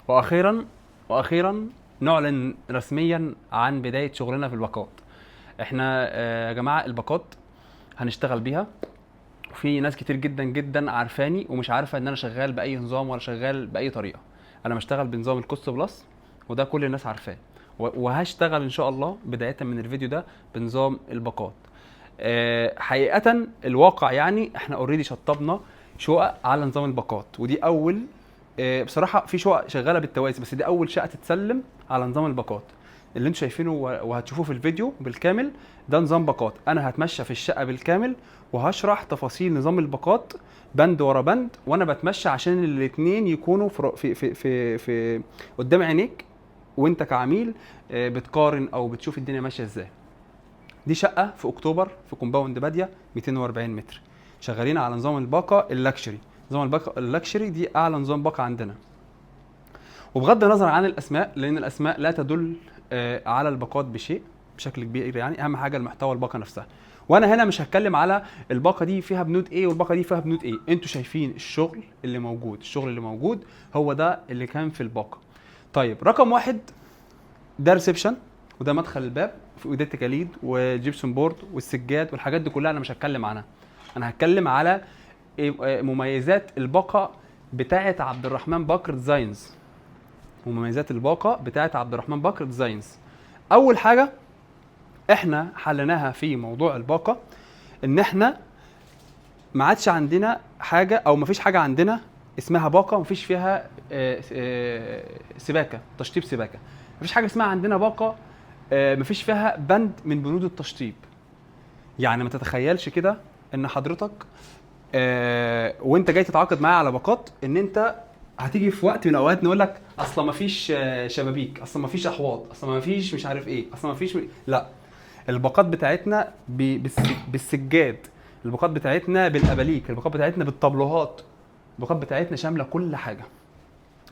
واخيرا واخيرا نعلن رسميا عن بداية شغلنا في الباقات. احنا يا جماعة الباقات هنشتغل بيها، وفي ناس كتير جدا جدا عارفاني ومش عارفه ان انا شغال باي نظام ولا شغال باي طريقه. انا بشتغل بنظام ال cost plus وده كل الناس عارفاه، وهشتغل ان شاء الله بداية من الفيديو ده بنظام الباقات. حقيقة الواقع يعني احنا already شطبنا شقق على نظام الباقات، ودي اول بصراحة في شقق شغالة بالتوازي، بس دي اول شقه تتسلم على نظام الباقات اللي انتم شايفينه وهتشوفوه في الفيديو بالكامل. ده نظام باقات، انا هتمشى في الشقة بالكامل وهشرح تفاصيل نظام الباقات بند ورا بند وانا بتمشى، عشان الاتنين يكونوا في في في في قدام عينيك وانت كعميل بتقارن او بتشوف الدنيا ماشية ازاي. دي شقه في اكتوبر في compound باديه 240 متر، شغالين على نظام الباقه ال luxury. نظام الباقه ال luxury دي اعلى نظام باقه عندنا، وبغض النظر عن الاسماء لان الاسماء لا تدل على الباقات بشيء بشكل كبير، يعني اهم حاجة المحتوى الباقه نفسها. وانا هنا مش هتكلم على الباقه دي فيها بنود ايه والباقه دي فيها بنود ايه، انتوا شايفين الشغل اللي موجود، الشغل اللي موجود هو ده اللي كان في الباقه. طيب رقم واحد ده reception، وده مدخل الباب وده التكاليد و gypsum board والسجاد والحاجات دي كلها انا مش هتكلم عنها. انا هتكلم على مميزات الباقه بتاعه عبد الرحمن بكر Designs. مميزات الباقه بتاعه عبد الرحمن بكر Designs. اول حاجة احنا حليناها في موضوع الباقه ان احنا ما عادش عندنا حاجة او ما فيش حاجة عندنا اسمها باقه ما فيش فيها سباكه، تشطيب سباكه. ما فيش حاجة اسمها عندنا باقه ما فيش فيها بند من بنود التشطيب. يعني ما تتخيلش كده ان حضرتك وانت جاي تتعاقد معايا على باقات ان انت هتيجي في وقت من الاوقات نقول لك اصلا ما فيش شبابيك، اصلا ما فيش احواض، اصلا ما فيش مش عارف ايه، اصلا ما فيش لا، الباقات بتاعتنا بالسجاد، الباقات بتاعتنا بالاباليك، الباقات بتاعتنا بالطابلوهات، الباقات بتاعتنا شاملة كل حاجة.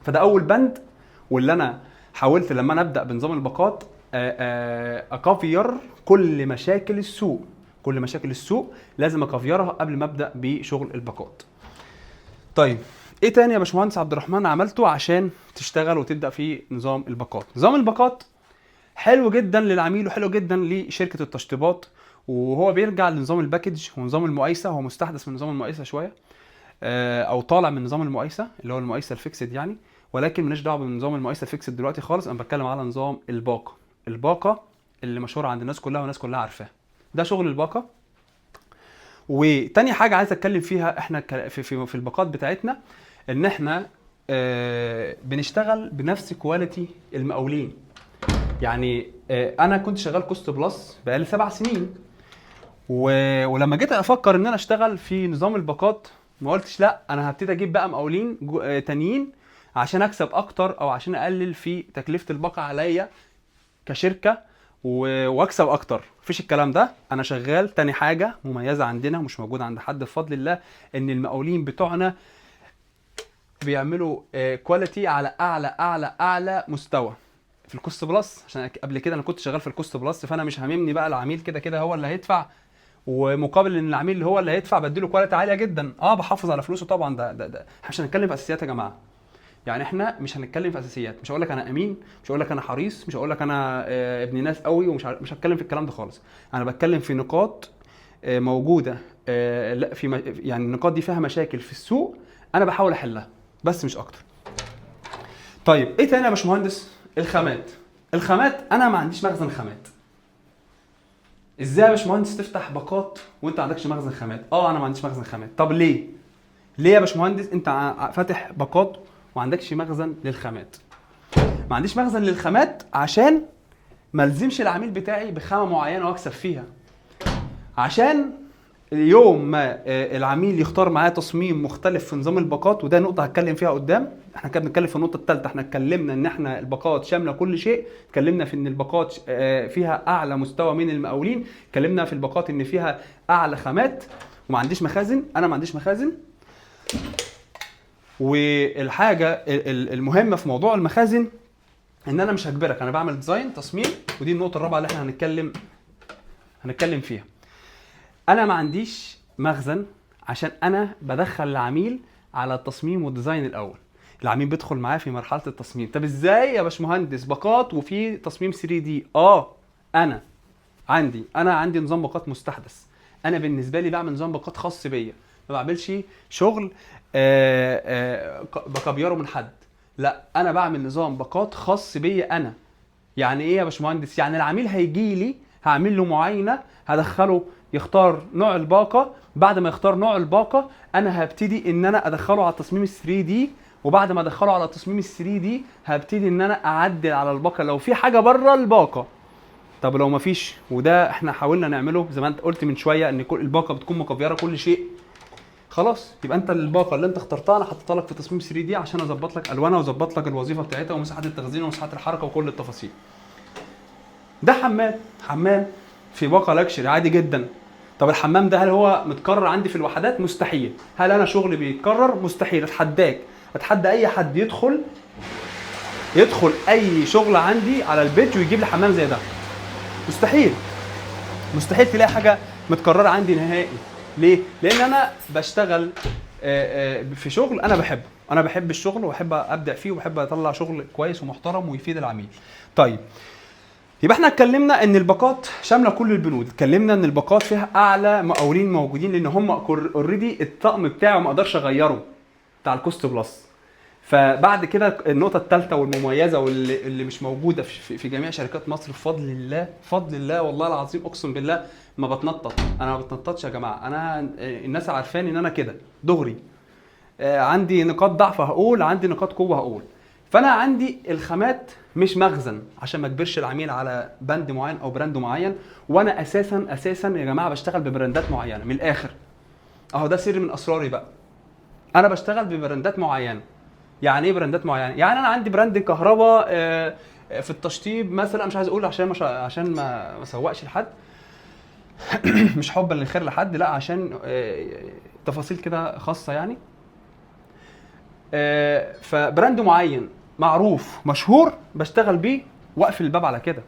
فده اول بند، واللي انا حاولت لما انا ابدا بنظام الباقات اكافير كل مشاكل السوق. كل مشاكل السوق لازم اكافيرها قبل ما ابدا بشغل الباقات. طيب ايه تاني يا باشمهندس عبد الرحمن عملته عشان تشتغل وتبدا في نظام الباقات؟ نظام الباقات حلو جدا للعميل وحلو جدا لشركة التشطيبات، وهو بيرجع لنظام ال package ونظام المقايسه. هو مستحدث من نظام المقايسه شوية، او طالع من نظام المقايسه اللي هو المقايسه ال fixed يعني، ولكن مالناش دعوه بنظام المقايسه ال fixed دلوقتي خالص. انا بتكلم على نظام الباقه، الباقه اللي مشهورة عند الناس كلها والناس كلها عارفاها. ده شغل الباقه. وتاني حاجة عايز اتكلم فيها احنا في في الباقات بتاعتنا، ان احنا بنشتغل بنفس quality المقاولين. يعني انا كنت شغال cost plus بقالي 7 سنين، ولما جيت افكر ان انا اشتغل في نظام الباقات ما قلتش لا انا هبتدي اجيب بقى مقاولين تانيين عشان اكسب اكتر او عشان اقلل في تكلفة الباقه عليا كشركة واكسب اكتر. مفيش الكلام ده. انا شغال. تاني حاجة مميزة عندنا مش موجودة عند حد بفضل الله، ان المقاولين بتوعنا بيعملوا quality على اعلى اعلى اعلى مستوى في ال cost plus. عشان قبل كده انا كنت شغال في ال cost plus، فانا مش هاممني بقى العميل كده كده هو اللي هيدفع، ومقابل ان العميل هو اللي هيدفع بديله quality عالية جدا. بحافظ على فلوسه طبعا. ده ده ده احنا مش هنتكلم في اساسيات يا جماعة، يعني احنا مش هنتكلم في اساسيات. مش هقول لك انا امين، مش هقول لك انا حريص، مش هقول لك انا ابن ناس قوي، ومش مش هتكلم في الكلام ده خالص. انا بتكلم في نقاط موجودة، لا في يعني النقاط دي فيها مشاكل في السوق، انا بحاول احلها بس مش اكتر. طيب ايه تاني يا باشمهندس؟ الخامات. الخامات انا ما عنديش مخزن خامات. ازاي يا باشمهندس تفتح باقات وانت ما عندكش مخزن خامات؟ انا ما عنديش مخزن خامات. طب ليه؟ ليه يا باشمهندس انت فاتح باقات وما عندكش مخزن للخامات؟ ما عنديش مخزن للخامات عشان ما الزمش العميل بتاعي بخامه معينة واكسب فيها، عشان اليوم ما العميل يختار معاه تصميم مختلف في نظام الباقات، وده نقطة هتكلم فيها قدام. احنا كده بنتكلم في النقطة الثالثة، احنا اتكلمنا ان احنا الباقات شاملة كل شيء، اتكلمنا في ان الباقات فيها اعلى مستوى من المقاولين، اتكلمنا في الباقات ان فيها اعلى خامات، وما عنديش مخازن. انا ما عنديش مخازن. والحاجة المهمة في موضوع المخازن ان انا مش هجبرك، انا بعمل design تصميم، ودي النقطة الرابعة اللي احنا هنتكلم فيها. انا ما عنديش مخزن عشان انا بدخل العميل على التصميم وال design الاول. العميل بيدخل معاه في مرحلة التصميم. طب ازاي يا باشمهندس باقات وفي تصميم 3D؟ انا عندي نظام باقات مستحدث. انا بالنسبة لي بعمل نظام باقات خاص بيا، ما بعملش شغل بكبيره من حد، لا انا بعمل نظام باقات خاص بيا انا. يعني ايه يا باشمهندس؟ يعني العميل هيجي لي هعمل له معاينة، هدخله يختار نوع الباقه، بعد ما يختار نوع الباقه انا هبتدي ان انا ادخله على التصميم 3D، وبعد ما ادخله على تصميم 3D هبتدي ان انا اعدل على الباقه لو في حاجة بره الباقه. طب لو مفيش، وده احنا حاولنا نعمله زي ما انت قلت من شوية ان كل الباقه بتكون مكفيره كل شيء، خلاص يبقى انت الباقه اللي انت اخترتها انا حطيتها لك في تصميم 3D عشان اظبط لك الوانها واظبط لك الوظيفة بتاعتها ومساحات التخزين ومساحات الحركة وكل التفاصيل. ده حمام في باقه luxury عادي جدا. طب الحمام ده هل هو متكرر عندي في الوحدات؟ مستحيل. هل انا شغلي بيتكرر؟ مستحيل. اتحداك، اتحدى اي حد يدخل اي شغل عندي على ال page ويجيب لي حمام زي ده. مستحيل، مستحيل تلاقي حاجة متكررة عندي نهائي. ليه؟ لان انا بشتغل في شغل انا بحبه، انا بحب الشغل وبحب ابدع فيه وبحب اطلع شغل كويس ومحترم ويفيد العميل. طيب يبقى احنا اتكلمنا ان الباقات شاملة كل البنود، اتكلمنا ان الباقات فيها اعلى مقاولين موجودين لان هم already الطقم بتاعه ما اقدرش اغيره بتاع ال cost plus. فبعد كده النقطة الثالثة والمميزه واللي مش موجودة في جميع شركات مصر بفضل الله، بفضل الله والله العظيم اقسم بالله ما بتنطط، انا ما بتنططش يا جماعة، انا الناس عارفاني ان انا كده دغري، عندي نقاط ضعف هقول، عندي نقاط قوة هقول. فانا عندي الخامات مش مخزن عشان ما اجبرش العميل على بند معين او brand معين، وانا اساسا يا جماعة بشتغل ببراندات معينة من الاخر. اهو ده سر من اسراري بقى، انا بشتغل ببراندات معينة. يعني ايه براندات معينة؟ يعني انا عندي brand كهرباء في التشطيب مثلا، مش عايز اقول عشان ما اسوقش لحد مش حبا للخير لحد، لا عشان تفاصيل كده خاصة يعني. ف brand معين معروف مشهور بشتغل بيه واقفل الباب على كده.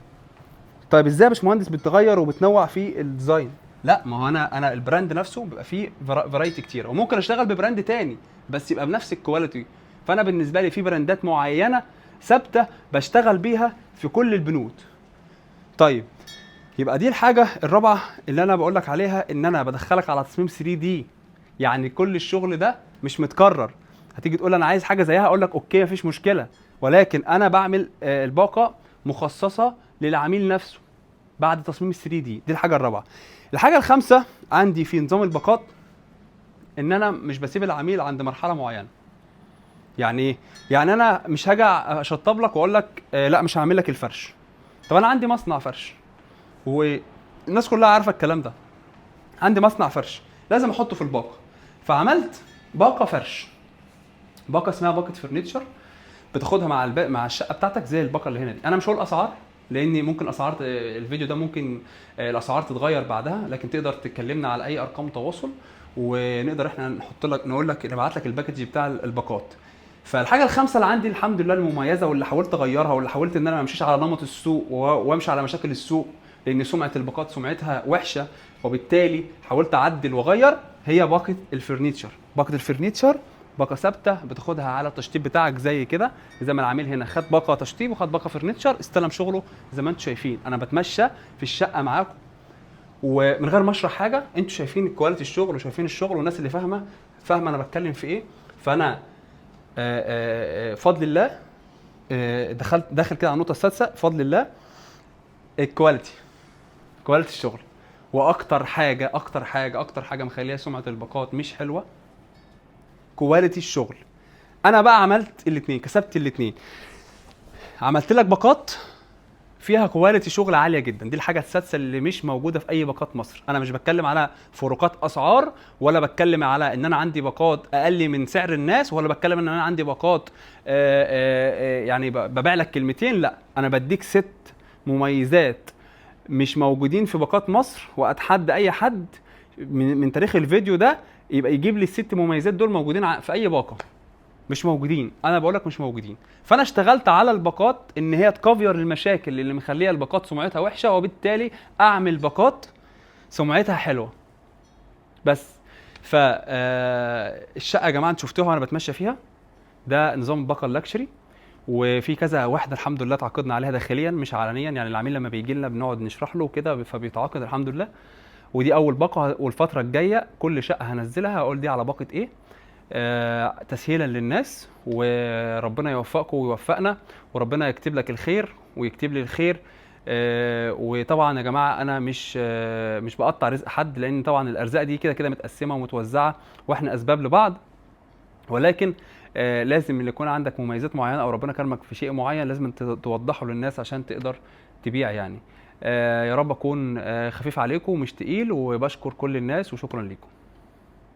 طيب ازاي يا باشمهندس بتغير وبتنوع في ال design؟ لا ما هو انا ال brand نفسه بيبقى فيه variety كتير، وممكن اشتغل ب brand تاني بس يبقى بنفس ال quality. فانا بالنسبة لي في براندات معينة ثابتة بشتغل بيها في كل البنود. طيب يبقى دي الحاجة الرابعة اللي انا بقول لك عليها، ان انا بدخلك على تصميم 3D، يعني كل الشغل ده مش متكرر. هتيجي تقول انا عايز حاجة زيها، اقول لك okay مفيش مشكلة، ولكن انا بعمل الباقه مخصصة للعميل نفسه بعد تصميم 3D. دي الحاجة الرابعة. الحاجة الخامسة عندي في نظام الباقات ان انا مش بسيب العميل عند مرحلة معينة. يعني ايه؟ يعني انا مش هاجي اشطب لك واقول لك لا مش هعمل لك الفرش. طب انا عندي مصنع فرش والناس كلها عارفه الكلام ده، عندي مصنع فرش لازم احطه في الباقه. فعملت باقه فرش، باقه اسمها باقه furniture، بتاخدها مع مع الشقة بتاعتك زي الباقه اللي هنا دي. انا مش هقول اسعار لان ممكن اسعار الفيديو ده ممكن الاسعار تتغير بعدها، لكن تقدر تكلمنا على اي ارقام تواصل ونقدر احنا نحط لك، نقول لك، نبعت لك ال package بتاع الباقات. فالحاجه الخامسة اللي عندي الحمد لله المميزة واللي حاولت اغيرها واللي حاولت ان انا ما امشيش على نمط السوق وامشي على مشاكل السوق، لان سمعه الباقات سمعتها وحشة، وبالتالي حاولت اعدل واغير، هي باقه ال furniture. باقه ال furniture باقه ثابتة بتاخدها على التشطيب بتاعك زي كده، زي ما العميل هنا خد باقه تشطيب وخد باقه furniture، استلم شغله زي ما انتم شايفين. انا بتمشى في الشقة معاكم ومن غير ما اشرح حاجة، انتم شايفين quality الشغل وشايفين الشغل، والناس اللي فاهمه فاهمه انا بتكلم في ايه. فانا بفضل الله داخل كده على النقطة السادسة، بفضل الله ال quality، quality الشغل. واكتر حاجة اكتر حاجة اكتر حاجة مخليها سمعه الباقات مش حلوة quality الشغل. انا بقى عملت الاثنين، كسبت الاثنين، عملت لك باقات فيها quality شغل عالية جدا. دي الحاجة السادسة اللي مش موجودة في اي باقات مصر. انا مش بتكلم على فروقات اسعار، ولا بتكلم على ان انا عندي باقات اقل من سعر الناس، ولا بتكلم ان انا عندي باقات يعني ببيع لك كلمتين. لا، انا بديك 6 مميزات مش موجودين في باقات مصر، واتحدى اي حد من تاريخ الفيديو ده يبقى يجيب لي ال6 مميزات دول موجودين في اي باقه. مش موجودين، انا بقول لك مش موجودين. فانا اشتغلت على الباقات ان هي تكفر المشاكل اللي مخليها الباقات سمعتها وحشة، وبالتالي اعمل باقات سمعتها حلوة. بس ف الشقة يا جماعة انتوا شفتوها وانا بتمشى فيها، ده نظام الباقه ال luxury، وفي كذا واحدة الحمد لله تعاقدنا عليها داخليا مش علنيا، يعني العميل لما بيجي لنا بنقعد نشرح له كده فبيتعاقد الحمد لله. ودي اول باقه، والفترة الجاية كل شقه هنزلها هقول دي على باقه ايه، تسهيلا للناس. وربنا يوفقكم ويوفقنا، وربنا يكتب لك الخير ويكتب لي الخير. وطبعا يا جماعة انا مش بقطع رزق حد، لان طبعا الارزاق دي كده كده متقسمه ومتوزعه، واحنا اسباب لبعض. ولكن لازم اللي يكون عندك مميزات معينة او ربنا كرمك في شيء معين لازم توضحه للناس عشان تقدر تبيع يعني. يا رب اكون خفيف عليكم ومش تقيل، وبشكر كل الناس وشكرا لكم.